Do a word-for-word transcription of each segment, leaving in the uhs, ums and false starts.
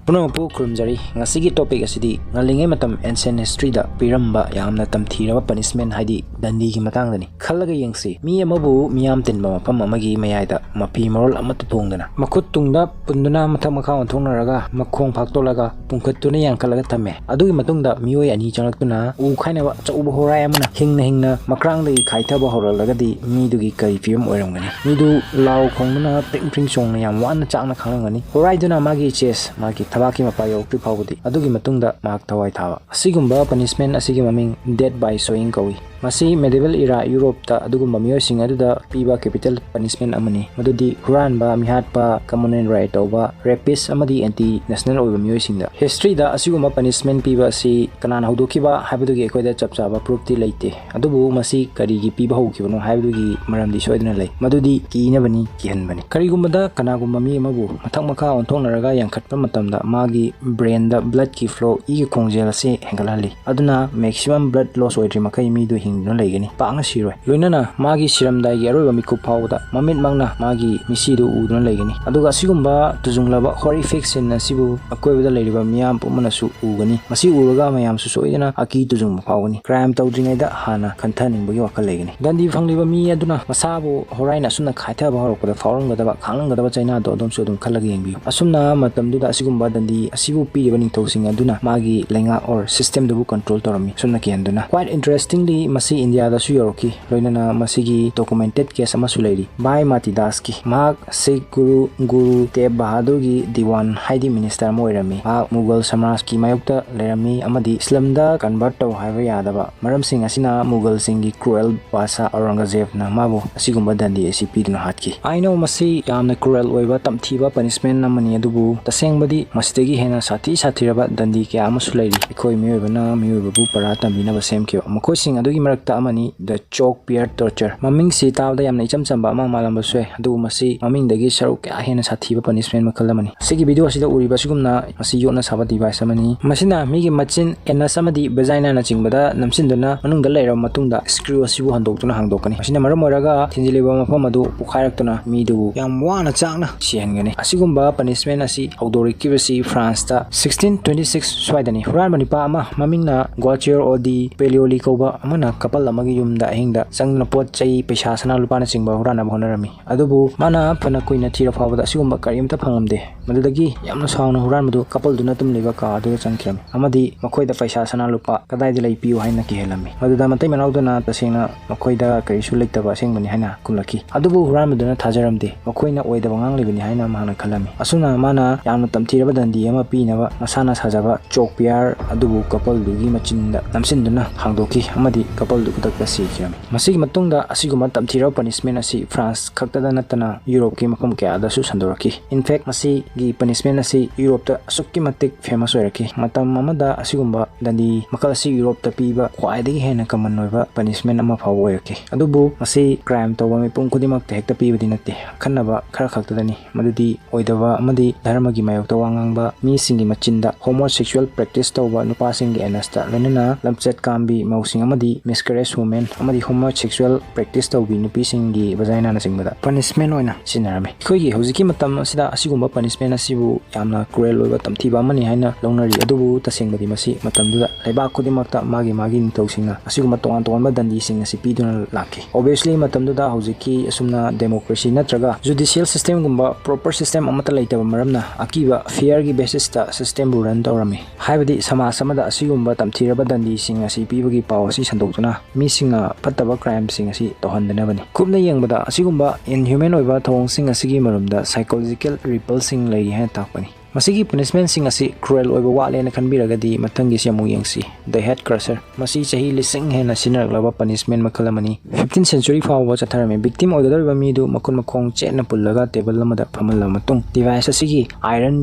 ꯄꯨꯝꯅꯃꯛꯄꯨ ꯈꯨꯔꯨꯝꯖꯔꯤ꯫ ꯉꯁꯤꯒꯤ topic ꯑꯁꯤꯗꯤ ꯉꯜꯂꯤꯉꯩ ꯃꯇꯝ ancient historyꯗ ꯄꯤꯔꯝꯕ ꯌꯥꯝꯅ ꯇꯝꯊꯤꯔꯕ punishment, ꯍꯥꯏꯗꯤ ꯗꯟꯗꯤꯒꯤ ꯃꯇꯥꯡꯗꯅꯤ꯫ ꯈꯜꯂꯒ ꯌꯦꯡꯁꯤ, ꯃꯤ ꯑꯃꯕꯨ ꯃꯤꯌꯥꯝ ꯇꯤꯟꯕ ꯃꯐꯝ ꯑꯃꯒꯤ ꯃꯌꯥꯏꯗ ꯃꯐꯤ ꯃꯔꯣꯜ ꯑꯃꯠꯇ ꯊꯣꯡꯗꯅ, ꯃꯈꯨꯠ ꯇꯨꯡꯗ ꯄꯨꯟꯗꯨꯅ ꯃꯊꯛ ꯃꯈꯥ ꯑꯣꯟꯊꯣꯛꯅꯔꯒ ꯃꯈꯣꯡ ꯐꯥꯛꯇꯣꯛꯂꯒ ꯄꯨꯡꯈꯠꯇꯨꯅ ꯌꯥꯟꯈꯠꯂꯒ ꯊꯝꯃꯦ꯫ ꯑꯗꯨꯒꯤ ꯃꯇꯨꯡꯗ ꯃꯤꯑꯣꯏ ꯑꯅꯤ ꯆꯪꯂꯛꯇꯨꯅ ꯎ ꯈꯥꯏꯅꯕ ꯑꯆꯧꯕ ꯍꯣꯔꯥꯏ ꯑꯃꯅ ꯍꯤꯡꯅ ꯍꯤꯡꯅ ꯃꯈ꯭ꯔꯥꯡꯗꯒꯤ ꯈꯥꯏꯊꯕ ꯍꯧꯔꯛꯂꯒꯗꯤ ꯃꯤꯗꯨꯒꯤ ꯀꯔꯤ ꯐꯤꯕꯝ ꯑꯣꯏꯔꯝꯒꯅꯤ? ꯃꯤꯗꯨ ꯂꯥꯎ ꯈꯣꯡꯗꯨꯅ ꯄ꯭ꯔꯤꯡ ꯄ꯭ꯔꯤꯡ ꯆꯣꯡꯅ ꯌꯥꯝ ꯋꯥꯅ ꯆꯥꯛꯅ ꯈꯥꯡꯂꯝꯒꯅꯤ꯫ ꯍꯣꯔꯥꯏꯗꯨꯅ ꯃꯥꯒꯤ chest, ꯃꯥꯒꯤ ꯊꯕꯥꯛꯀꯤ ꯃꯄꯥ ꯌꯧꯔꯛꯇ꯭ꯔꯤ ꯐꯥꯎꯕꯗꯤ꯫ ꯑꯗꯨꯒꯤ ꯃꯇꯨꯡꯗ ꯃꯍꯥꯛ ꯊꯋꯥꯏ ꯊꯥꯕ꯫ ꯑꯁꯤꯒꯨꯝꯕ punishment ꯑꯁꯤꯒꯤ ꯃꯃꯤꯡ death by sawing ꯀꯧꯏ꯫ ꯃꯁꯤ medieval era Europeꯇ ꯑꯗꯨꯒꯨꯝꯕ ꯃꯤꯑꯣꯏꯁꯤꯡ ꯑꯗꯨꯗ ꯄꯤꯕ capital punishment ꯑꯃꯅꯤ꯫ ꯃꯗꯨꯗꯤ ꯍꯨꯔꯥꯟꯕ, ꯃꯤꯍꯥꯠꯄ, common rape ꯇꯧꯕ, rapist ꯑꯃꯗꯤ anti national ꯑꯣꯏꯕ ꯃꯤꯑꯣꯏꯁꯤꯡꯗ꯫ Historyꯗ ꯑꯁꯤꯒꯨꯝꯕ punishment ꯄꯤꯕ ꯑꯁꯤ ꯀꯅꯥꯅ ꯍꯧꯗꯣꯛꯈꯤꯕ ꯍꯥꯏꯕꯗꯨꯒꯤ ꯑꯩꯈꯣꯏꯗ ꯆꯞ ꯆꯥꯕ proofꯇꯤ ꯂꯩꯇꯦ꯫ ꯑꯗꯨꯕꯨ ꯃꯁꯤ ꯀꯔꯤꯒꯤ ꯄꯤꯕ ꯍꯧꯈꯤꯕꯅꯣ ꯍꯥꯏꯕꯗꯨꯒꯤ ꯃꯔꯝꯗꯤ ꯁꯣꯏꯗꯅ ꯂꯩ꯫ ꯃꯗꯨꯗꯤ ꯀꯤꯅꯕꯅꯤ, ꯀꯤꯍꯟꯕꯅꯤ꯫ ꯀꯔꯤꯒꯨꯝꯕꯗ ꯀꯅꯥꯒꯨꯝꯕ ꯃꯤ ꯑꯃꯕꯨ ꯃꯊꯛ ꯃꯈꯥ ꯑꯣꯟꯊꯣꯛꯅꯔꯒ ꯌꯥꯟꯈꯠꯄ ꯃꯇꯝꯗ ꯃꯥꯒꯤ brainꯗ bloodꯀꯤ flow, ꯏꯒꯤ ꯈꯣꯡꯖꯦꯜ ꯑꯁꯤ ꯍꯦꯟꯒꯠꯍꯜꯂꯤ꯫ ꯑꯗꯨꯅ maximum blood loss ꯑꯣꯏꯗ꯭ꯔꯤ ꯃꯈꯩ ꯃꯤꯗꯨ ꯍꯤꯡꯗꯨꯅ ꯂꯩꯒꯅꯤ, ꯄꯥꯛꯅ ꯁꯤꯔꯣꯏ꯫ ꯂꯣꯏꯅꯅ ꯃꯥꯒꯤ ꯁꯤꯔꯝꯗꯥꯏꯒꯤ ꯑꯔꯣꯏꯕ ꯃꯤꯀꯨꯞ ꯐꯥꯎꯕꯗ ꯃꯃꯤꯠꯃꯛꯅ ꯃꯥꯒꯤ ꯃꯤꯠꯁꯤꯗꯨ ꯎꯗꯨꯅ ꯂꯩꯒꯅꯤ꯫ ꯑꯗꯨꯒ ꯑꯁꯤꯒꯨꯝꯕ ꯇꯨꯖꯨꯡꯂꯕ horrific scene ꯑꯁꯤꯕꯨ ꯑꯀꯣꯏꯕꯗ ꯂꯩꯔꯤꯕ ꯃꯤꯌꯥꯝ ꯄꯨꯝꯕꯅꯁꯨ ꯎꯒꯅꯤ꯫ ꯃꯁꯤ ꯎꯔꯒ ꯃꯌꯥꯝꯁꯨ ꯁꯣꯏꯗꯅ ꯑꯀꯤ ꯇꯨꯖꯨꯡꯕ ꯐꯥꯎꯒꯅꯤ꯫ Crime ꯇꯧꯗ꯭ꯔꯤꯉꯩꯗ ꯍꯥꯟꯅ ꯈꯟꯊꯅꯤꯡꯕꯒꯤ ꯋꯥꯈꯜ ꯂꯩꯒꯅꯤ꯫ ꯗꯟꯗꯤ ꯐꯪꯂꯤꯕ ꯃꯤ ꯑꯗꯨꯅ ꯃꯁꯥꯕꯨ ꯍꯣꯔꯥꯏꯅ ꯑꯁꯨꯝꯅ ꯈꯥꯏꯊꯕ ꯍꯧꯔꯛꯄꯗ ꯐꯥꯎꯔꯝꯒꯗꯕ, ꯈꯥꯡꯂꯝꯒꯗꯕ ꯆꯩꯅꯥꯗꯣ ꯑꯗꯣꯝꯁꯨ ꯑꯗꯨꯝ ꯈꯜꯂꯒ ꯌꯦꯡꯕꯤꯌꯨ꯫ ꯑꯁꯨꯝꯅ ꯃꯇꯝꯗꯨꯗ ꯑꯁꯤꯒꯨꯝꯕ ꯗꯟꯗꯤ ꯑꯁꯤꯕꯨ ꯄꯤꯔꯤꯕ ꯅꯤꯡꯊꯧꯁꯤꯡ ꯑꯗꯨꯅ ꯃꯥꯒꯤ ꯂꯩꯉꯥꯛ or systemꯗꯨꯕꯨ control ꯇꯧꯔꯝꯃꯤ꯫ ꯑꯁꯨꯝꯅ ꯀꯤꯍꯟꯗꯨꯅ꯫ Quite interestingly, ꯃꯁꯤ ꯏꯟꯗꯤꯌꯥꯗꯁꯨ ꯌꯧꯔꯛꯈꯤ꯫ ꯂꯣꯏꯅꯅ ꯃꯁꯤꯒꯤ documented case ꯑꯃꯁꯨ ꯂꯩꯔꯤ꯫ ꯚꯥꯏ ꯃꯥꯇꯤꯗꯥꯁꯀꯤ꯫ ꯃꯍꯥꯛ ꯁꯤꯈ ꯒꯨꯔꯨ, ꯒꯨꯔꯨ ꯇꯦꯒ ꯕꯍꯥꯗꯨꯔꯒꯤ ꯗꯤꯋꯥꯟ ꯍꯥꯏꯗꯤ minister ꯑꯃ ꯑꯣꯏꯔꯝꯃꯤ꯫ ꯃꯍꯥꯛ ꯃꯨꯒꯜ ꯁꯝꯔꯥꯖꯀꯤ ꯃꯥꯌꯣꯛꯇ ꯂꯩꯔꯝꯃꯤ ꯑꯃꯗꯤ ꯏꯁꯂꯥꯝꯗ convert ꯇꯧ ꯍꯥꯏꯕ ꯌꯥꯗꯕ ꯃꯔꯝꯁꯤꯡ ꯑꯁꯤꯅ ꯃꯨꯒꯜꯁꯤꯡꯒꯤ cruel ꯕꯥꯗꯁꯥ ꯑꯧꯔꯪꯒꯖꯦꯕꯅ ꯃꯥꯕꯨ ꯑꯁꯤꯒꯨꯝꯕ ꯗꯟꯗꯤ ꯑꯁꯤ ꯄꯤꯗꯨꯅ ꯍꯥꯠꯈꯤ꯫ I know ꯃꯁꯤ ꯌꯥꯝꯅ cruel ꯑꯣꯏꯕ ꯇꯝꯊꯤꯕ punishment ꯑꯃꯅꯤ, ꯑꯗꯨꯕꯨ ꯇꯁꯦꯡꯕꯗꯤ ꯃꯁꯤꯗꯒꯤ ꯍꯦꯟꯅ ꯁꯥꯊꯤ ꯁꯥꯊꯤꯔꯕ ꯗꯟꯗꯤ ꯀꯌꯥ ꯑꯃꯁꯨ ꯂꯩꯔꯤ꯫ ꯑꯩꯈꯣꯏ ꯃꯤꯑꯣꯏꯕꯅ ꯃꯤꯑꯣꯏꯕꯕꯨ ꯄꯔꯥ ꯇꯝꯕꯤꯅꯕ ꯁꯦꯝꯈꯤꯕ꯫ ꯃꯈꯣꯏꯁꯤꯡ ꯑꯗꯨꯒꯤ ꯃꯔꯛꯇ ꯑꯃꯅꯤ, The Chalk Pear Torture꯫ ꯃꯃꯤꯡꯁꯤ ꯇꯥꯕꯗ ꯌꯥꯝꯅ ꯏꯆꯝ ꯆꯝꯕ ꯑꯃ ꯃꯥꯜꯂꯝꯕꯁꯨ ꯌꯥꯏ, ꯑꯗꯨꯕꯨ ꯃꯁꯤ ꯃꯃꯤꯡꯗꯒꯤ ꯁꯔꯨꯛ ꯀꯌꯥ ꯍꯦꯟꯅ ꯁꯥꯊꯤꯕ punishment ꯃꯈꯜ ꯑꯃꯅꯤ꯫ ꯁꯤꯒꯤ video ꯑꯁꯤꯗ ꯎꯔꯤꯕ ꯑꯁꯤꯒꯨꯝꯅ ꯃꯁꯤ ꯌꯣꯠꯅ ꯁꯥꯕ device ꯑꯃꯅꯤ꯫ ꯃꯁꯤꯅ ꯃꯤꯒꯤ ꯃꯆꯤꯟ, anus ꯑꯃꯗꯤ vagina ꯅꯆꯤꯡꯕꯗ ꯅꯝꯁꯤꯟꯗꯨꯅ ꯃꯅꯨꯡꯗ ꯂꯩꯔꯕ ꯃꯇꯨꯡꯗ screw ꯑꯁꯤꯕꯨ ꯍꯟꯗꯣꯛꯇꯨꯅ ꯍꯥꯡꯗꯣꯛꯀꯅꯤ꯫ ꯃꯁꯤꯅ ꯃꯔꯝ ꯑꯣꯏꯔꯒ ꯊꯤꯟꯖꯤꯜꯂꯤꯕ ꯃꯐꯝ ꯑꯗꯨ ꯄꯣꯈꯥꯏꯔꯛꯇꯨꯅ ꯃꯤꯗꯨꯕꯨ ꯌꯥꯝ ꯋꯥꯅ ꯆꯥꯛꯅ ꯁꯤꯍꯟꯒꯅꯤ꯫ ꯑꯁꯤꯒꯨꯝꯕ punishment ꯑꯁꯤ ꯍꯧꯗꯣꯔꯛꯈꯤꯕꯁꯤ France ꯇ sixteen twenty six ꯁ꯭ꯋꯥꯏꯗꯅꯤ꯫ ꯍꯨꯔꯥꯟꯕ ꯅꯨꯄꯥ ꯑꯃ ꯃꯃꯤꯡꯅ Gautier de Pailloly ꯀꯧꯕ ꯑꯃꯅ couple ꯑꯃꯒꯤ ꯌꯨꯝꯗ ꯑꯍꯤꯡꯗ ꯆꯪꯗꯨꯅ ꯄꯣꯠ ꯆꯩ, ꯄꯩꯁꯥ, ꯁꯅꯥ ꯂꯨꯄꯥꯅꯆꯤꯡꯕ ꯍꯨꯔꯥꯟꯅꯕ ꯍꯣꯠꯅꯔꯝꯃꯤ꯫ ꯑꯗꯨꯕꯨ ꯃꯥꯅ ꯐꯅ ꯀꯨꯏꯅ ꯊꯤꯔ ꯐꯥꯎꯕꯗ ꯑꯁꯤꯒꯨꯝꯕ ꯀꯔꯤꯝꯇ ꯐꯪꯂꯝꯗꯦ꯫ ꯃꯗꯨꯗꯒꯤ ꯌꯥꯝꯅ ꯁꯥꯎꯅ ꯍꯨꯔꯥꯟꯕꯗꯨ coupleꯗꯨꯅ ꯇꯨꯝꯂꯤꯕ ꯀꯥ ꯑꯗꯨꯗ ꯆꯪꯈꯤꯔꯝꯃꯤ ꯑꯃꯗꯤ ꯃꯈꯣꯏꯗ ꯄꯩꯁꯥ, ꯁꯅꯥ ꯂꯨꯄꯥ ꯀꯗꯥꯏꯗ ꯂꯩ ꯄꯤꯌꯨ ꯍꯥꯏꯅ ꯀꯤꯍꯜꯂꯝꯃꯤ꯫ ꯃꯗꯨꯗ ꯃꯇꯩ ꯃꯅꯥꯎꯗꯨꯅ ꯇꯁꯦꯡꯅ ꯃꯈꯣꯏꯗ ꯀꯔꯤꯁꯨ ꯂꯩꯇꯕ ꯑꯁꯦꯡꯕꯅꯤ ꯍꯥꯏꯅ ꯈꯨꯝꯂꯛꯈꯤ꯫ ꯑꯗꯨꯕꯨ ꯍꯨꯔꯥꯟꯕꯗꯨꯅ ꯊꯥꯖꯔꯝꯗꯦ, ꯃꯈꯣꯏꯅ ꯑꯣꯏꯗꯕ ꯉꯥꯡꯂꯤꯕꯅꯤ ꯍꯥꯏꯅ ꯃꯍꯥꯛꯅ ꯈꯜꯂꯝꯃꯤ꯫ ꯑꯁꯨꯝꯅ ꯃꯥꯅ ꯌꯥꯝꯅ ꯇꯝꯊꯤꯔꯕ ꯗꯟꯗꯤ ꯑꯃ ꯄꯤꯅꯕ ꯃꯁꯥꯅ ꯁꯥꯖꯕ chalk pear ꯑꯗꯨꯕꯨ coupleꯗꯨꯒꯤ ꯃꯆꯤꯟꯗ ꯅꯝꯁꯤꯟꯗꯨꯅ ꯍꯥꯡꯗꯣꯛꯈꯤ ꯑꯃꯗꯤ coupleꯗꯨ ꯈꯨꯗꯛꯇ ꯁꯤꯈꯤꯔꯝꯃꯤ꯫ ꯃꯁꯤꯒꯤ ꯃꯇꯨꯡꯗ ꯑꯁꯤꯒꯨꯝꯕ ꯇꯝꯊꯤꯔꯕ punishment ꯑꯁꯤ France ꯈꯛꯇꯗ ꯅꯠꯇꯅ Europeꯀꯤ ꯃꯐꯝ ꯀꯌꯥꯗꯁꯨ ꯁꯟꯗꯣꯔꯛꯈꯤ꯫ In fact, ꯃꯁꯤꯒꯤ punishment ꯑꯁꯤ Europeꯇ ꯑꯁꯨꯛꯀꯤ ꯃꯇꯤꯛ famous ꯑꯣꯏꯔꯛꯈꯤ꯫ ꯃꯇꯝ ꯑꯃꯗ ꯑꯁꯤꯒꯨꯝꯕ ꯗꯟꯗꯤ ꯃꯈꯜ ꯑꯁꯤ Europeꯇ ꯄꯤꯕ ꯈ꯭ꯋꯥꯏꯗꯒꯤ ꯍꯦꯟꯅ common ꯑꯣꯏꯕ punishment ꯑꯃ ꯐꯥꯎꯕ ꯑꯣꯏꯔꯛꯈꯤ꯫ ꯑꯗꯨꯕꯨ ꯃꯁꯤ crime ꯇꯧꯕ ꯃꯤꯄꯨꯝ ꯈꯨꯗꯤꯡꯃꯛꯇ ꯍꯦꯛꯇ ꯄꯤꯕꯗꯤ ꯅꯠꯇꯦ꯫ ꯑꯈꯟꯅꯕ ꯈꯔ ꯈꯛꯇꯗꯅꯤ, ꯃꯗꯨꯗꯤ ꯑꯣꯏꯗꯕ ꯑꯃꯗꯤ ꯙꯔꯃꯒꯤ ꯃꯥꯌꯣꯛꯇ ꯋꯥ ꯉꯥꯡꯕ ꯃꯤꯁꯤꯡꯒꯤ ꯃꯆꯤꯟꯗ homosexual practice ꯇꯧꯕ ꯅꯨꯄꯥꯁꯤꯡꯒꯤ anusꯇ, ꯂꯣꯏꯅꯅ ꯂꯝꯆꯠ ꯀꯥꯝꯕꯤ ꯃꯧꯁꯤꯡ ꯑꯃꯗꯤ miscarriage women ꯑꯃꯗꯤ homosexual practice ꯇꯧꯕꯤ ꯅꯨꯄꯤꯁꯤꯡꯒꯤ vaginaꯅꯆꯤꯡꯕꯗ punishment ꯑꯣꯏꯅ ꯁꯤꯖꯤꯟꯅꯔꯝꯃꯤ꯫ ꯑꯩꯈꯣꯏꯒꯤ ꯍꯧꯖꯤꯛꯀꯤ ꯃꯇꯝ ꯑꯁꯤꯗ ꯑꯁꯤꯒꯨꯝꯕ punishment ꯑꯁꯤꯕꯨ ꯌꯥꯝꯅ cruel ꯑꯣꯏꯕ, ꯇꯝꯊꯤꯕ ꯑꯃꯅꯤ ꯍꯥꯏꯅ ꯂꯧꯅꯔꯤ꯫ ꯑꯗꯨꯕꯨ ꯇꯁꯦꯡꯕꯗꯤ ꯃꯁꯤ ꯃꯇꯝꯗꯨꯗ ꯂꯩꯕꯥꯛ ꯈꯨꯗꯤꯡꯃꯛꯇ ꯃꯥꯒꯤ ꯃꯥꯒꯤ ꯅꯤꯡꯊꯧꯁꯤꯡꯅ ꯑꯁꯤꯒꯨꯝꯕ ꯇꯣꯉꯥꯟ ꯇꯣꯉꯥꯟꯕ ꯗꯟꯗꯤꯁꯤꯡ ꯑꯁꯤ ꯄꯤꯗꯨꯅ ꯂꯥꯛꯈꯤ꯫ Obviously, ꯃꯇꯝꯗꯨꯗ ꯍꯧꯖꯤꯛꯀꯤ ꯑꯁꯨꯝꯅ democracy ꯅꯠꯇ꯭ꯔꯒ judicial systemꯒꯨꯝꯕ proper system ꯑꯃꯠꯇ ꯂꯩꯇꯕ ꯃꯔꯝꯅ ꯑꯀꯤꯕ, fearꯒꯤ basisꯇ systemꯕꯨ run ꯇꯧꯔꯝꯃꯤ꯫ ꯍꯥꯏꯕꯗꯤ ꯁꯃꯥꯖ ꯑꯃꯗ ꯑꯁꯤꯒꯨꯝꯕ ꯇꯝꯊꯤꯔꯕ ꯗꯟꯗꯤꯁꯤꯡ ꯑꯁꯤ ꯄꯤꯕꯒꯤ ꯄꯥꯎ ꯑꯁꯤ ꯁꯟꯗꯣꯛꯇꯨꯅ ꯃꯤꯁꯤꯡꯅ ꯐꯠꯇꯕ crimeꯁꯤꯡ ꯑꯁꯤ ꯇꯧꯍꯟꯗꯅꯕꯅꯤ꯫ ꯀꯨꯞꯅ ꯌꯦꯡꯕꯗ, ꯑꯁꯤꯒꯨꯝꯕ inhuman ꯑꯣꯏꯕ ꯊꯧꯑꯣꯡꯁꯤꯡ ꯑꯁꯤꯒꯤ ꯃꯔꯨꯝꯗ psychological ripple ꯁꯤꯡ ꯂꯩꯔꯤ ꯍꯥꯏꯅ ꯇꯥꯛꯄꯅꯤ꯫ ꯃꯁꯤꯒꯤ punishmentꯁꯤꯡ ꯑꯁꯤ cruel ꯑꯣꯏꯕ ꯋꯥꯠꯂꯦꯅ ꯈꯟꯕꯤꯔꯒꯗꯤ ꯃꯊꯪꯒꯤꯁꯤ ꯑꯃꯨꯛ ꯌꯦꯡꯁꯤ, The Head Crusher꯫ ꯃꯁꯤ ꯆꯍꯤ ꯂꯤꯁꯤꯡ ꯍꯦꯟꯅ ꯁꯤꯖꯤꯟꯅꯔꯛꯂꯕ punishment ꯃꯈꯜ ꯑꯃꯅꯤ꯫ Fifteenth century ꯐꯥꯎꯕ ꯆꯠꯊꯔꯝꯃꯤ꯫ Victim ꯑꯣꯏꯒꯗꯧꯔꯤꯕ ꯃꯤꯗꯨ ꯃꯈꯨꯠ ꯃꯈꯣꯡ ꯆꯦꯠꯅ ꯄꯨꯜꯂꯒ table ꯑꯃꯗ ꯐꯝꯍꯜꯂꯕ ꯃꯇꯨꯡ, device ꯑꯁꯤꯒꯤ iron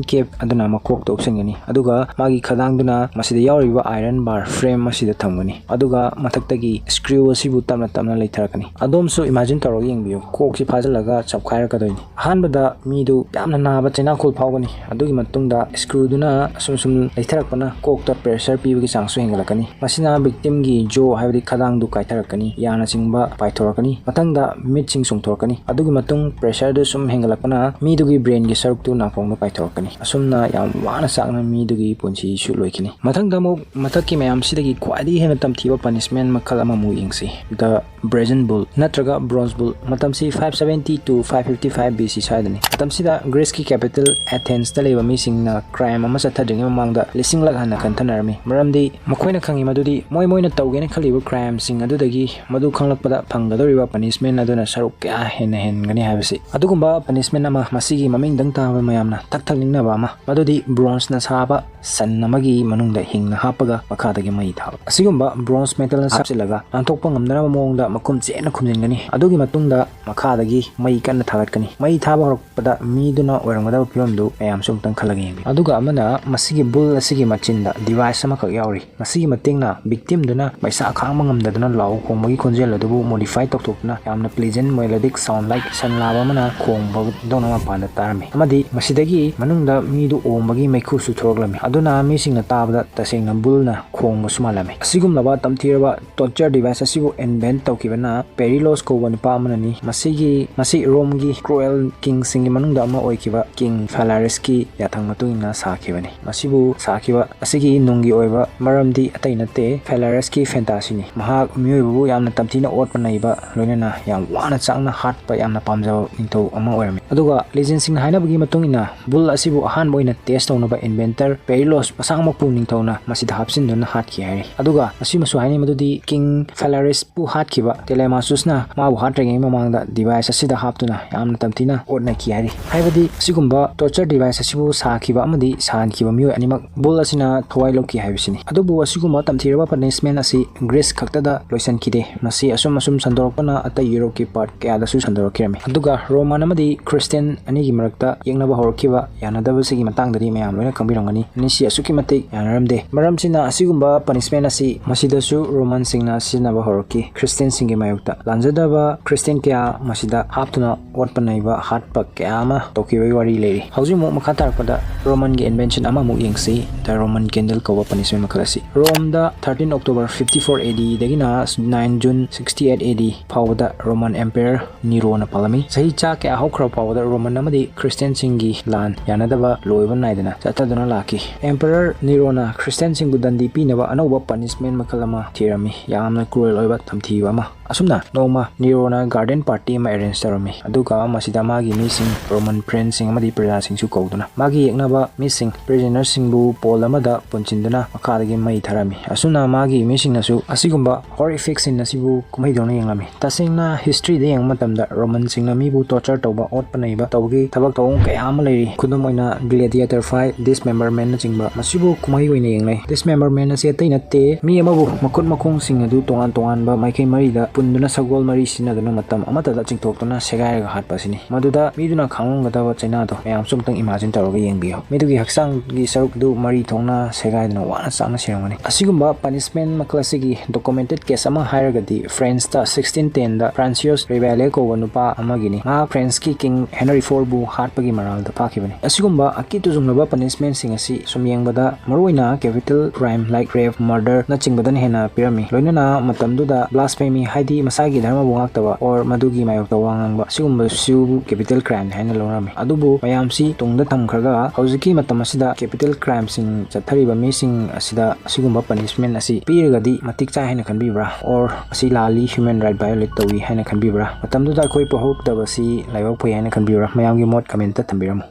cap ꯑꯗꯨꯅ ꯃꯀꯣꯛꯇ ꯎꯞꯁꯤꯟꯒꯅꯤ, ꯑꯗꯨꯒ ꯃꯥꯒꯤ ꯈꯗꯥꯡꯗꯨꯅ ꯃꯁꯤꯗ ꯌꯥꯎꯔꯤꯕ iron bar frame ꯑꯁꯤꯗ ꯊꯝꯒꯅꯤ, ꯑꯗꯨꯒ ꯃꯊꯛꯇꯒꯤ screw ꯑꯁꯤꯕꯨ ꯇꯞꯅ ꯇꯞꯅ ꯂꯩꯊꯔꯛꯀꯅꯤ꯫ ꯑꯗꯣꯝꯁꯨ imagine ꯇꯧꯔꯒ ꯌꯦꯡꯕꯤꯌꯨ, ꯀꯣꯛꯁꯤ ꯐꯥꯖꯤꯜꯂꯒ ꯆꯞꯈꯥꯏꯔꯛꯀꯗꯣꯏꯅꯤ꯫ ꯑꯍꯥꯟꯕꯗ ꯃꯤꯗꯨ ꯌꯥꯝꯅ ꯅꯥꯕ ꯆꯩꯅꯥꯈꯣꯜ ꯐꯥꯎꯒꯅꯤ꯫ ꯑꯗꯨꯒꯤ ꯃꯇꯨꯡꯗ screwꯗꯨꯅ ꯑꯁꯨꯝ ꯁꯨꯝ ꯂꯩꯊꯔꯛꯄꯅ ꯀꯣꯛꯇ pressure ꯄꯤꯕꯒꯤ ꯆꯥꯡꯁꯨ ꯍꯦꯟꯒꯠꯂꯛꯀꯅꯤ꯫ ꯃꯁꯤꯅ victimꯒꯤ jaw ꯍꯥꯏꯕꯗꯤ ꯈꯗꯥꯡꯗꯨ ꯀꯥꯏꯊꯔꯛꯀꯅꯤ, ꯌꯥꯅꯆꯤꯡꯕ ꯄꯥꯏꯊꯣꯔꯛꯀꯅꯤ꯫ ꯃꯊꯪꯗ ꯃꯤꯠꯁꯤꯡ ꯆꯣꯡꯊꯣꯔꯛꯀꯅꯤ꯫ ꯑꯗꯨꯒꯤ ꯃꯇꯨꯡ pressureꯗꯨ ꯁꯨꯝ ꯍꯦꯟꯒꯠꯂꯛꯄꯅ ꯃꯤꯗꯨꯒꯤ brainꯒꯤ ꯁꯔꯨꯛꯇꯨ ꯅꯥꯀꯣꯡꯗ ꯄꯥꯏꯊꯣꯔꯛꯀꯅꯤ꯫ ꯑꯁꯨꯝꯅ ꯌꯥꯝ ꯋꯥꯅ ꯆꯥꯛꯅ ꯃꯤꯗꯨꯒꯤ ꯄꯨꯟꯁꯤꯁꯨ ꯂꯣꯏꯈꯤꯅꯤ꯫ ꯃꯊꯪꯗ ꯑꯃꯨꯛ ꯃꯊꯛꯀꯤ ꯃꯌꯥꯝꯁꯤꯗꯒꯤ ꯈ꯭ꯋꯥꯏꯗꯒꯤ ꯍꯦꯟꯅ ꯇꯝꯊꯤꯕ punishment ꯃꯈꯜ ꯑꯃꯃꯨꯛ ꯌꯦꯡꯁꯤ, The Brazen Bull ꯅꯠꯇ꯭ꯔꯒ Bronze Bull꯫ ꯃꯇꯝꯁꯤ five seventy to five fifty five B C ꯁ꯭ꯋꯥꯏꯗꯅꯤ꯫ ꯃꯇꯝꯁꯤꯗ Greeceꯀꯤ capital Athensꯇ ꯂꯩꯕ ꯃꯤꯁꯤꯡꯅ crime ꯑꯃ ꯆꯠꯊꯗ꯭ꯔꯤꯉꯩ ꯃꯃꯥꯡꯗ ꯂꯤꯁꯤꯡꯂꯛ ꯍꯟꯅ ꯈꯟꯊꯅꯔꯝꯃꯤ꯫ ꯃꯔꯝꯗꯤ ꯃꯈꯣꯏꯅ ꯈꯪꯉꯤ ꯃꯗꯨꯗꯤ ꯃꯣꯏ ꯃꯣꯏꯅ ꯇꯧꯒꯦꯅ ꯈꯜꯂꯤꯕ crimeꯁꯤꯡ ꯑꯗꯨꯗꯒꯤ ꯃꯗꯨ ꯈꯪꯂꯛꯄꯗ ꯐꯪꯒꯗꯧꯔꯤꯕ punishment ꯑꯗꯨꯅ ꯁꯔꯨꯛ ꯀꯌꯥ ꯍꯦꯟꯅ ꯍꯦꯟꯒꯅꯤ ꯍꯥꯏꯕꯁꯤ꯫ ꯑꯗꯨꯒꯨꯝꯕ punishment ꯑꯃ, ꯃꯁꯤꯒꯤ ꯃꯃꯤꯡꯗꯪ ꯇꯥꯕ ꯃꯌꯥꯝꯅ ꯊꯛ ꯊꯛꯅꯤꯡꯅꯕ ꯑꯃ, ꯃꯗꯨꯗꯤ bronzeꯅ ꯁꯥꯕ ꯁꯟ ꯑꯃꯒꯤ ꯃꯅꯨꯡꯗ ꯍꯤꯡꯅ ꯍꯥꯞꯄꯒ ꯃꯈꯥꯗꯒꯤ ꯃꯩ ꯊꯥꯕ꯫ ꯑꯁꯤꯒꯨꯝꯕ bronze metalꯅ ꯍꯥꯞꯆꯤꯜꯂꯒ ꯅꯥꯟꯊꯣꯛꯄ ꯉꯝꯗꯅꯕ ꯃꯑꯣꯡꯗ ꯃꯈꯨꯝ ꯆꯦꯠꯅ ꯈꯨꯝꯖꯤꯟꯒꯅꯤ꯫ ꯑꯗꯨꯒꯤ ꯃꯇꯨꯡꯗ ꯃꯈꯥꯗꯒꯤ ꯃꯩ ꯀꯟꯅ ꯊꯥꯒꯠꯀꯅꯤ꯫ ꯃꯩ ꯊꯥꯕ ꯍꯧꯔꯛꯄꯗ ꯃꯤꯗꯨꯅ ꯑꯣꯏꯔꯝꯒꯗꯕ ꯐꯤꯕꯝꯗꯨ ꯃꯌꯥꯝꯁꯨ ꯑꯃꯨꯛꯇꯪ ꯈꯜꯂꯒ ꯌꯦꯡꯕꯤꯌꯨ꯫ ꯑꯗꯨꯒ ꯑꯃꯅ, ꯃꯁꯤꯒꯤ bull ꯑꯁꯤꯒꯤ ꯃꯆꯤꯟꯗ device ꯑꯃꯈꯛ ꯌꯥꯎꯔꯤ꯫ ꯃꯁꯤꯒꯤ ꯃꯇꯦꯡꯅ victimꯗꯨꯅ ꯃꯩꯁꯥ ꯈꯥꯡꯕ ꯉꯝꯗꯗꯨꯅ ꯂꯥꯎ ꯈꯣꯡꯕꯒꯤ ꯈꯣꯟꯖꯦꯜ ꯑꯗꯨꯕꯨ modify ꯇꯧꯊꯣꯛꯇꯨꯅ ꯌꯥꯝꯅ pleasant melodic sound like ꯁꯟ ꯂꯥꯕ ꯑꯃꯅ ꯈꯣꯡꯕꯗꯧꯅ ꯃꯄꯥꯟꯗ ꯇꯥꯔꯝꯃꯤ꯫ ꯑꯃꯗꯤ ꯃꯁꯤꯗꯒꯤ ꯃꯅꯨꯡꯗ ꯃꯤꯗꯨ ꯑꯣꯝꯕꯒꯤ ꯃꯩꯈꯨꯁꯨ ꯊꯣꯔꯛꯂꯝꯃꯤ꯫ ꯑꯗꯨꯅ ꯃꯤꯁꯤꯡꯅ ꯇꯥꯕꯗ ꯇꯁꯦꯡꯅ bullꯅ ꯈꯣꯡꯕꯁꯨ ꯃꯥꯜꯂꯝꯃꯤ꯫ ꯑꯁꯤꯒꯨꯝꯂꯕ ꯇꯝꯊꯤꯔꯕ torture device ꯑꯁꯤꯕꯨ invent ꯇꯧꯈꯤꯕꯅ Perilos ꯀꯧꯕ ꯅꯨꯄꯥ ꯑꯃꯅꯅꯤ꯫ ꯃꯁꯤꯒꯤ, ꯃꯁꯤ Romeꯒꯤ cruel kingꯁꯤꯡꯒꯤ ꯃꯅꯨꯡꯗ ꯑꯃ ꯑꯣꯏꯈꯤꯕ King Phalarisꯀꯤ ꯌꯥꯊꯪ ꯃꯇꯨꯡ ꯏꯟꯅ ꯁꯥꯈꯤꯕꯅꯤ꯫ ꯃꯁꯤꯕꯨ ꯁꯥꯈꯤꯕ ꯑꯁꯤꯒꯤ ꯅꯨꯡꯒꯤ ꯑꯣꯏꯕ ꯃꯔꯝꯗꯤ ꯑꯇꯩ ꯅꯠꯇꯦ, Phalarisꯀꯤ fantasyꯅꯤ꯫ ꯃꯍꯥꯛ ꯃꯤꯑꯣꯏꯕꯕꯨ ꯌꯥꯝꯅ ꯇꯝꯊꯤꯅ ꯑꯣꯠꯄ ꯅꯩꯕ, ꯂꯣꯏꯅꯅ ꯌꯥꯝ ꯋꯥꯅ ꯆꯥꯛꯅ ꯍꯥꯠꯄ ꯌꯥꯝꯅ ꯄꯥꯝꯖꯕ ꯅꯤꯡꯊꯧ ꯑꯃ ꯑꯣꯏꯔꯝꯃꯤ꯫ ꯑꯗꯨꯒ legendꯁꯤꯡꯅ ꯍꯥꯏꯅꯕꯒꯤ ꯃꯇꯨꯡ ꯏꯟꯅ, bull ꯑꯁꯤꯕꯨ ꯑꯍꯥꯟꯕ ꯑꯣꯏꯅ test ꯇꯧꯅꯕ inventor Perilos ꯃꯁꯥꯃꯛꯄꯨ ꯅꯤꯡꯊꯧꯅ ꯃꯁꯤꯗ ꯍꯥꯞꯆꯤꯟꯗꯨꯅ ꯍꯥꯠꯈꯤ ꯍꯥꯏꯔꯤ꯫ ꯑꯗꯨꯒ ꯑꯁꯤꯃꯁꯨ ꯍꯥꯏꯅꯩ ꯃꯗꯨꯗꯤ King Phalarisꯄꯨ ꯍꯥꯠꯈꯤꯕ Telemachusꯅ ꯃꯥꯕꯨ ꯍꯥꯠꯇ꯭ꯔꯤꯉꯩ ꯃꯃꯥꯡꯗ device ꯑꯁꯤꯗ ꯍꯥꯞꯇꯨꯅ ꯌꯥꯝꯅ ꯇꯝꯊꯤꯅ ꯑꯣꯠꯅꯈꯤ ꯍꯥꯏꯔꯤ꯫ ꯍꯥꯏꯕꯗꯤ ꯑꯁꯤꯒꯨꯝꯕ torture device ꯑꯁꯤꯕꯨ ꯁꯥꯈꯤꯕ ꯑꯃꯗꯤ ꯁꯥꯍꯟꯈꯤꯕ ꯃꯤꯑꯣꯏ ꯑꯅꯤꯃꯛ ꯕꯨꯜ ꯑꯁꯤꯅ ꯊꯋꯥꯏ ꯂꯧꯈꯤ ꯍꯥꯏꯕꯁꯤꯅꯤ꯫ ꯑꯗꯨꯕꯨ ꯑꯁꯤꯒꯨꯝꯕ ꯇꯝꯊꯤꯔꯕ ꯄꯅꯤꯁꯃꯦꯟ ꯑꯁꯤ ꯒ꯭ꯔꯤꯁ ꯈꯛꯇꯗ ꯂꯣꯏꯁꯤꯟꯈꯤꯗꯦ꯫ ꯃꯁꯤ ꯑꯁꯨꯝ ꯑꯁꯨꯝ ꯁꯟꯗꯣꯔꯛꯄꯅ ꯑꯇꯩ ꯌꯨꯔꯣꯞꯀꯤ ꯄꯥꯔꯠ ꯀꯌꯥꯗꯁꯨ ꯁꯟꯗꯣꯔꯛꯈꯤꯔꯝꯃꯤ꯫ ꯑꯗꯨꯒ ꯔꯣꯃꯥꯟ ꯑꯃꯗꯤ ꯈ꯭ꯔꯤꯁꯇꯤꯌꯥꯟ ꯑꯅꯤꯒꯤ ꯃꯔꯛꯇ ꯌꯦꯛꯅꯕ ꯍꯧꯔꯛꯈꯤꯕ ꯌꯥꯅꯗꯕꯁꯤꯒꯤ ꯃꯇꯥꯡꯗꯗꯤ ꯃꯌꯥꯝ ꯂꯣꯏꯅ ꯈꯪꯕꯤꯔꯝꯒꯅꯤ꯫ ꯑꯅꯤꯁꯤ ꯑꯁꯨꯛꯀꯤ ꯃꯇꯤꯛ ꯌꯥꯅꯔꯝꯗꯦ꯫ ꯃꯔꯝꯁꯤꯅ ꯑꯁꯤꯒꯨꯝꯕ ꯄꯅꯤꯁꯃꯦꯟ ꯑꯁꯤ ꯃꯁꯤꯗꯁꯨ ꯔꯣꯃꯥꯟꯁꯤꯡꯅ ꯁꯤꯖꯤꯟꯅꯕ ꯍꯧꯔꯛꯈꯤ꯫ ꯈ꯭ꯔꯤꯁꯇꯤꯌꯥꯟꯁꯤꯡꯒꯤ ꯃꯥꯌꯣꯛꯇ ꯂꯥꯟꯖꯗꯕ ꯈ꯭ꯔꯤꯁꯇꯤꯌꯥꯟ ꯀꯌꯥ ꯃꯁꯤꯗ ꯍꯥꯞꯇꯨꯅ ꯑꯣꯠꯄ ꯅꯩꯕ ꯍꯥꯠꯄ ꯀꯌꯥ ꯑꯃ ꯇꯧꯈꯤꯕꯒꯤ ꯋꯥꯔꯤ ꯂꯩꯔꯤ꯫ ꯍꯧꯖꯤꯛ ꯑꯃꯨꯛ ꯃꯈꯥ ꯇꯥꯔꯛꯄꯗ ꯔꯣꯃꯥꯟꯒꯤ ꯏꯟꯚꯦꯟꯁꯟ ꯑꯃꯃꯨꯛ ꯌꯦꯡꯁꯤ꯫ The Roman Candle ꯀꯧꯕ ꯄꯅꯤꯁꯃꯦꯟ ꯃꯈꯜ ꯑꯁꯤ ꯔꯣꯝꯗ thirteen October fifty four A D ꯗꯒꯤꯅ nine June sixty eight A D ꯐꯥꯎꯕꯗ ꯔꯣꯃꯥꯟ ꯑꯦꯝꯄꯦꯔꯔ ꯅꯤꯔꯣꯅ ꯄꯥꯜꯂꯝꯃꯤ꯫ ꯆꯍꯤ ꯆꯥ ꯀꯌꯥ ꯍꯧꯈ꯭ꯔꯕ ꯐꯥꯎꯕꯗ ꯔꯣꯃꯥꯟ ꯑꯃꯗꯤ ꯈ꯭ꯔꯤꯁꯇꯤꯌꯥꯟꯁꯤꯡꯒꯤ ꯂꯥꯟ ꯌꯥꯅꯗꯕ ꯂꯣꯏꯕ ꯅꯥꯏꯗꯅ ꯆꯠꯊꯗꯨꯅ ꯂꯥꯛꯈꯤ꯫ ꯑꯦꯝꯄꯦꯔꯔ ꯅꯤꯔꯣꯅ ꯈ꯭ꯔꯤꯁꯇꯤꯌꯥꯟꯁꯤꯡꯕꯨ ꯗꯟꯗꯤ ꯄꯤꯅꯕ ꯑꯅꯧꯕ ꯄꯅꯤꯁꯃꯦꯟ ꯃꯈꯜ ꯑꯃ ꯊꯤꯔꯝꯃꯤ, ꯌꯥꯝꯅ ꯀ꯭ꯔꯨꯑꯦꯜ ꯑꯣꯏꯕ ꯇꯝꯊꯤꯕ ꯑꯃ꯫ ꯑꯁꯨꯝꯅ ꯅꯣꯡꯃ ꯅꯤꯔꯣꯅ ꯒꯥꯔꯗꯦꯟ ꯄꯥꯔꯇꯤ ꯑꯃ ꯑꯦꯔꯦꯟꯖ ꯇꯧꯔꯝꯃꯤ, ꯑꯗꯨꯒ ꯃꯁꯤꯗ ꯃꯥꯒꯤ ꯃꯤꯁꯤꯡ, ꯔꯣꯃꯥꯟ ꯐ꯭ꯔꯦꯟꯁꯤꯡ ꯑꯃꯗꯤ ꯄ꯭ꯔꯖꯥꯁꯤꯡꯁꯨ ꯀꯧꯗꯨꯅ ꯃꯥꯒꯤ ꯌꯦꯛꯅꯕ ꯃꯤꯁꯤꯡ, ꯄ꯭ꯔꯤꯖꯅꯔꯁꯤꯡꯕꯨ ꯄꯣꯜ ꯑꯃꯗ ꯄꯨꯟꯁꯤꯟꯗꯨꯅ ꯃꯈꯥꯗꯒꯤ ꯃꯩ ꯊꯥꯔꯝꯃꯤ꯫ ꯑꯁꯨꯝꯅ ꯃꯥꯒꯤ ꯃꯤꯁꯤꯡꯅꯁꯨ ꯑꯁꯤꯒꯨꯝꯕ ꯍꯣꯔꯤꯐꯤꯛ ꯁꯤꯟ ꯑꯁꯤꯕꯨ ꯀꯨꯝꯍꯩꯗꯧꯅ ꯌꯦꯡꯂꯝꯃꯤ꯫ ꯇꯁꯦꯡꯅ ꯍꯤꯁꯇ꯭ꯔꯤꯗ ꯌꯦꯡꯕ ꯃꯇꯝꯗ ꯔꯣꯃꯟꯁꯤꯡꯅ ꯃꯤꯕꯨ ꯇꯣꯔꯆꯔ ꯇꯧꯕ, ꯑꯣꯠꯄ ꯅꯩꯕ ꯇꯧꯕꯒꯤ ꯊꯕꯛ ꯊꯧꯑꯣꯡ ꯀꯌꯥ ꯑꯃ ꯂꯩꯔꯤ꯫ ꯈꯨꯗꯝ ꯑꯣꯏꯅ gladiator fight, dismemberment ꯅꯆꯤꯡꯕ ꯃꯁꯤꯕꯨ ꯀꯨꯝꯍꯩ ꯑꯣꯏꯅ ꯌꯦꯡꯅꯩ꯫ Dismemberment ꯑꯁꯤ ꯑꯇꯩ ꯅꯠꯇꯦ, ꯃꯤ ꯑꯃꯕꯨ ꯃꯈꯨꯠ ꯃꯈꯣꯡꯁꯤꯡ ꯑꯗꯨ ꯇꯣꯉꯥꯟ ꯇꯣꯉꯥꯟꯕ ꯃꯥꯏꯀꯩ ꯃꯔꯤꯗ ꯄꯨꯟꯗꯨꯅ ꯁꯒꯣꯜ ꯃꯔꯤ ꯁꯤꯖꯤꯟꯅꯗꯨꯅ ꯃꯇꯝ ꯑꯃꯠꯇꯗ ꯆꯤꯡꯊꯣꯛꯇꯨꯅ ꯁꯦꯒꯥꯏꯔꯒ ꯍꯥꯠꯄ ꯑꯁꯤꯅꯤ꯫ ꯃꯗꯨꯗ ꯃꯤꯗꯨꯅ ꯈꯥꯡꯂꯝꯒꯗꯕ ꯆꯩꯅꯥꯗꯣ ꯃꯌꯥꯝꯁꯨ ꯑꯃꯨꯛꯇꯪ ꯏꯃꯥꯖꯤꯟ ꯇꯧꯔꯒ ꯌꯦꯡꯕꯤꯌꯨ꯫ ꯃꯤꯗꯨꯒꯤ ꯍꯛꯆꯥꯡꯒꯤ ꯁꯔꯨꯛ ꯑꯗꯨ ꯃꯔꯤ ꯊꯣꯛꯅ ꯁꯦꯒꯥꯏꯗꯨꯅ ꯋꯥꯅ ꯆꯥꯛꯅ ꯁꯤꯔꯝꯒꯅꯤ꯫ ꯑꯁꯤꯒꯨꯝꯕ ꯄꯅꯤꯁꯃꯦꯟ ꯃꯈꯜ ꯑꯁꯤꯒꯤ ꯗꯣꯀꯨꯃꯦꯟꯇꯦꯠ ꯀꯦꯁ ꯑꯃ ꯍꯥꯏꯔꯒꯗꯤ ꯐ꯭ꯔꯦꯟꯁꯇ sixteen ten ꯗ Francois Rabelais ꯀꯧꯕ ꯅꯨꯄꯥ ꯑꯃꯒꯤꯅꯤ꯫ ꯃꯍꯥꯛ ꯐ꯭ꯔꯦꯟꯁꯀꯤ ꯀꯤꯡ ꯍꯦꯅꯔꯤ ꯐꯣꯔꯕꯨ ꯍꯥꯠꯄꯒꯤ ꯃꯔꯥꯜꯗ ꯐꯥꯈꯤꯕꯅꯤ꯫ ꯑꯁꯤꯒꯨꯝꯕ ꯑꯀꯤ ꯇꯨꯖꯨꯡꯂꯕ ꯄꯅꯤꯁꯃꯦꯟꯁꯤꯡ ꯑꯁꯤ ꯁꯨꯝ ꯌꯦꯡꯕꯗ ꯃꯔꯨꯑꯣꯏꯅ ꯀꯦꯄꯤꯇꯦꯜ ꯀ꯭ꯔꯥꯏꯝ ꯂꯥꯏꯛ ꯔꯦꯞ, ꯃꯔꯗꯔꯅꯆꯤꯡꯕꯗꯅ ꯍꯦꯟꯅ ꯄꯤꯔꯝꯃꯤ꯫ ꯂꯣꯏꯅꯅ ꯃꯇꯝꯗꯨꯗ blasphemy ꯍꯥꯏꯗꯤ ꯃꯁꯥꯒꯤ ꯙꯔꯃꯕꯨ ꯉꯥꯛꯇꯕ or ꯃꯗꯨꯒꯤ ꯃꯥꯌꯣꯛꯇ ꯋꯥ ꯉꯥꯡꯕ ꯑꯁꯤꯒꯨꯝꯕꯁꯨ ꯀꯦꯄꯤꯇꯦꯜ ꯀ꯭ꯔꯥꯏꯝꯅꯤ ꯍꯥꯏꯅ ꯂꯧꯅꯔꯝꯃꯤ꯫ ꯑꯗꯨꯕꯨ ꯃꯌꯥꯝꯁꯤ ꯇꯨꯡꯗ ꯊꯝꯈ꯭ꯔꯒ ꯍꯧꯖꯤꯛꯀꯤ ꯃꯇꯝ ꯑꯁꯤꯗ ꯀꯦꯄꯤꯇꯦꯜ ꯀ꯭ꯔꯥꯏꯝꯁꯤꯡ ꯆꯠꯊꯔꯤꯕ ꯃꯤꯁꯤꯡ ꯑꯁꯤꯗ ꯑꯁꯤꯒꯨꯝꯕ ꯄꯅꯤꯁꯃꯦꯟ ꯑꯁꯤ ꯄꯤꯔꯒꯗꯤ ꯃꯇꯤꯛ ꯆꯥꯏ ꯍꯥꯏꯅ ꯈꯟꯕꯤꯕ꯭ꯔꯥ? Or ꯑꯁꯤ ꯂꯥꯜꯂꯤ, human right violate ꯇꯧꯏ ꯍꯥꯏꯅ ꯈꯟꯕꯤꯕ꯭ꯔꯥ? ꯃꯇꯝꯗꯨꯗ ꯑꯩꯈꯣꯏ ꯄꯣꯛꯍꯧꯗꯕꯁꯤ ꯂꯥꯏꯕꯛ ꯐꯩ ꯍꯥꯏꯅ ꯈꯟꯕꯤꯕ꯭ꯔꯥ? ꯃꯌꯥꯝꯒꯤ ꯃꯣꯠ ꯀꯃꯦꯟꯇ ꯊꯝꯕꯤꯔꯝꯃꯨ꯫